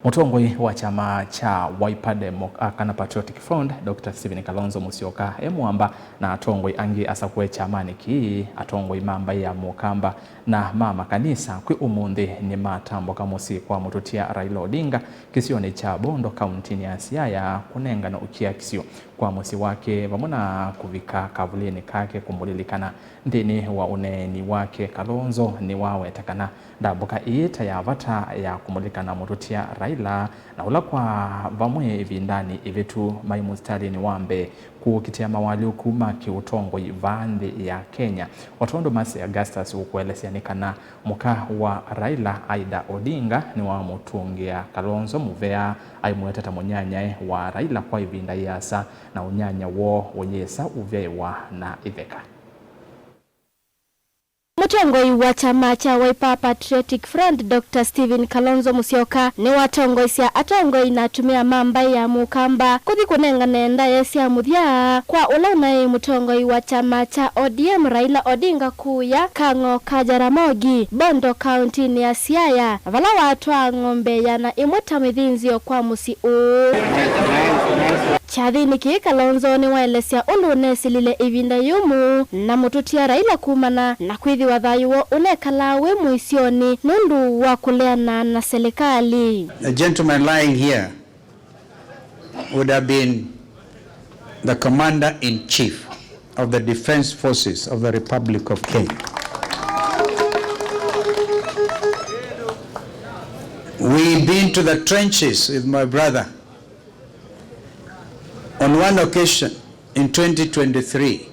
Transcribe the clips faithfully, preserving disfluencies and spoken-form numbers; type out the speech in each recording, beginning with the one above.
Mũtongoi wa kyama kya Wiper Demo-, a, kana Patriotic Front, Doctor Stephen Kalonzo Musyoka e mũamba, na atongoi angĩ asakũe kyamanĩ kĩĩ, atongoi ma mbaĩ ya Mũkamba na ma makanisa kwĩ ũmũnthĩ nĩmatambũka mũsyĩ kwa mũtũtia Raila Odinga kĩsionĩ kya Bondo, kauntinĩ ya Siaya, kũnengana ũkiakisyo kwa mũsyĩ wake vamwe na kũvika kavulĩnĩ kake kũmũlilikana. Nthĩnĩ wa ũneeni wake, Kalonzo nĩwaweta kana ndambũka ĩĩ ta ya vata ya kũmũlilikana mũtũtia Raila, na ũla kwa vamwe ĩvindanĩ ĩvĩtu maĩ mũsitalĩnĩ wa mbee kũkitĩa mawalyũku ma kĩũtongoi vaa nthĩ ya Kenya. O tondũ Mercy Augustus ũkũelesya nĩ kana mũka wa Raila, Ida Odinga, nĩwamũtũngĩa Kalonzo mũvea, aimweta ta mũnyanyae wa Raila kwa ĩvinda yĩasa, na ũnyanya woo ũyĩsa ũvyaĩwa na ĩtheka. Mũtongoi wa kyama kya Wiper Patriotic Front, Doctor Stephen Kalonzo Musyoka, nĩwatongoesya atongoi na atumĩa ma mbaĩ ya Mũkamba kũthi kũnengane ndaĩa sya mũthya kwa ũla ũnaĩ mũtongoi wa kyama kya O D M, Raila Odinga, kũya Kang'o ka Jaramogi, Bondo, kauntinĩ ya Siaya, vala watwaa ng'ombe yana ĩmwe ta mĩthĩnzĩo kwa mũsyĩ ũũ. Kyathĩnĩ kĩĩ, Kalonzo nĩwaelesya ũndũ ũnesĩlile ĩvinda yũmũ na mũtũtia Raila kumana na kwĩthĩwa thayũ woo ũnekalaa wĩ mũisyonĩ nũndũ wa kũleana na silikalĩ. The gentleman lying here would have been the commander-in-chief of the Defence Forces of the Republic of Kenya. We've been to the trenches with my brother. On one occasion in twenty twenty-three,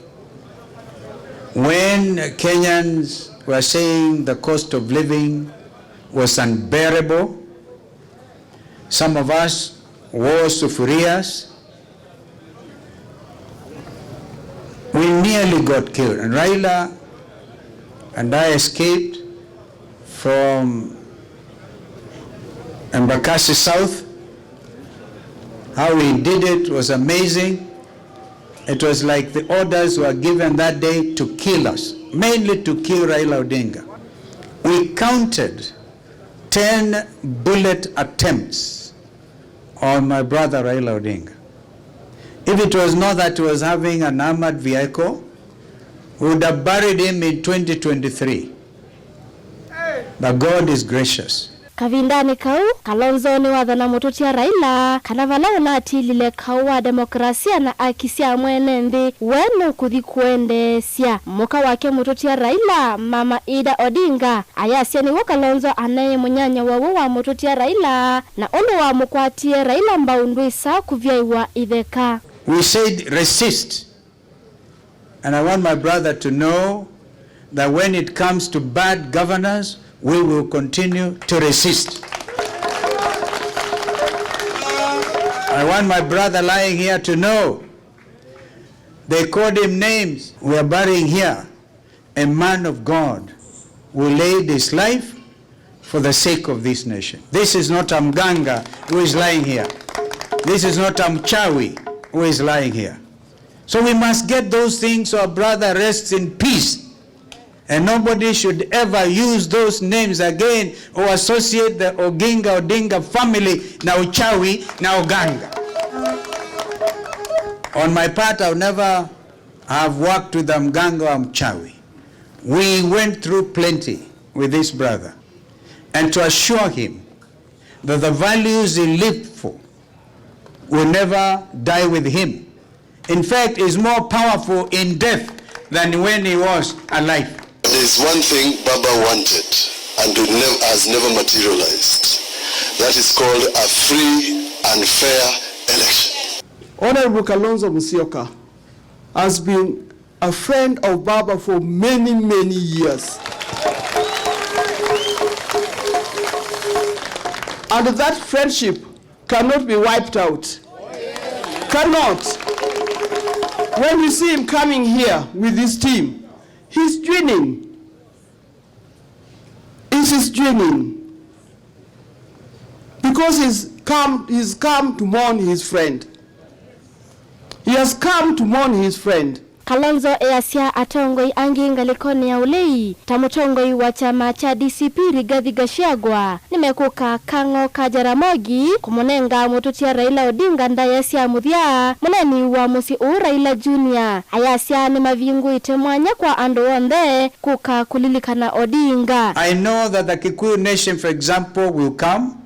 when Kenyans were saying the cost of living was unbearable, some of us wore sufurias, we nearly got killed. And Raila and I escaped from Embakasi South. How he did it was amazing. It was like the orders were given that day to kill us, mainly to kill Raila Odinga. We counted ten bullet attempts on my brother Raila Odinga. If it was not that he was having an armored vehicle, we would have buried him in twenty twenty-three. But God is gracious. Kavindanĩ kau, Kalonzo nĩwathana mũtũtia Raila kana vala ũnatilile kaũ wa demokrasia na aki sya mwene nthĩ, we nũkũthi kũendeesya. Mũka wake mũtũtia Raila, Mama Ida Odinga, ayasya nĩw'o Kalonzo aneeie mũnyanya wow'o wa mũtũtia Raila, na ũndũ wamũkwatie Raila mbau ndwĩsa kũvyaĩwa itheka. We said resist. And I want my brother to know that when it comes to bad governance, we will continue to resist. I want my brother lying here to know they called him names. We are burying here a man of God who laid his life for the sake of this nation. This is not a mganga who is lying here. This is not a mchawi who is lying here. So we must get those things so our brother rests in peace. And nobody should ever use those names again or associate the Oginga Odinga family na uchawi na uganga. On my part, I'll never have worked with a mganga or mchawi. We went through plenty with this brother. And to assure him that the values he lived for will never die with him. In fact, is more powerful in death than when he was alive. There's one thing Baba wanted and will nev- has never materialized. That is called a free and fair election. Honorable Kalonzo Musyoka has been a friend of Baba for many, many years. And that friendship cannot be wiped out. Cannot. When you see him coming here with his team, he's joining. He's joining. Because he's come, he's come to mourn his friend. He has come to mourn his friend. Kalonzo easya atongoi angĩ ngalĩkonĩ ya ũlei ta mũtongoi wa kyama kya D C P Rigathi Gachagua nĩmekũka Kang'o ka Jaramogi kũmũnenga mũtũtia Raila Odinga ndaĩa sya mũthya. Mũneeni wa mũsyĩ ũũ Raila Junior ayasya nĩmavingũĩte mwanya kwa andũ onthe kũka kũlilikana Odinga. I know that the Kikuyu nation, for example, will come.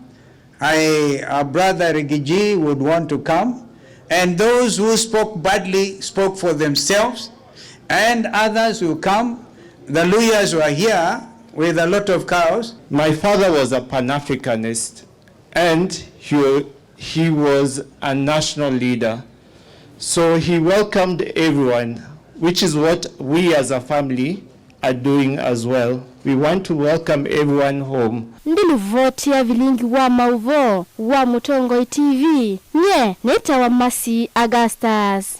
I, our brother Rigiji would want to come. And those who spoke badly spoke for themselves. And others will come. The Luyas were here with a lot of cows. My father was a Pan-Africanist and he, he was a national leader. So he welcomed everyone, which is what we as a family are doing as well. We want to welcome everyone home. Ndilivoti ya vilingi wa maũvoo wa Mũtongoi T V, nye nĩtawa Mercy Augustus.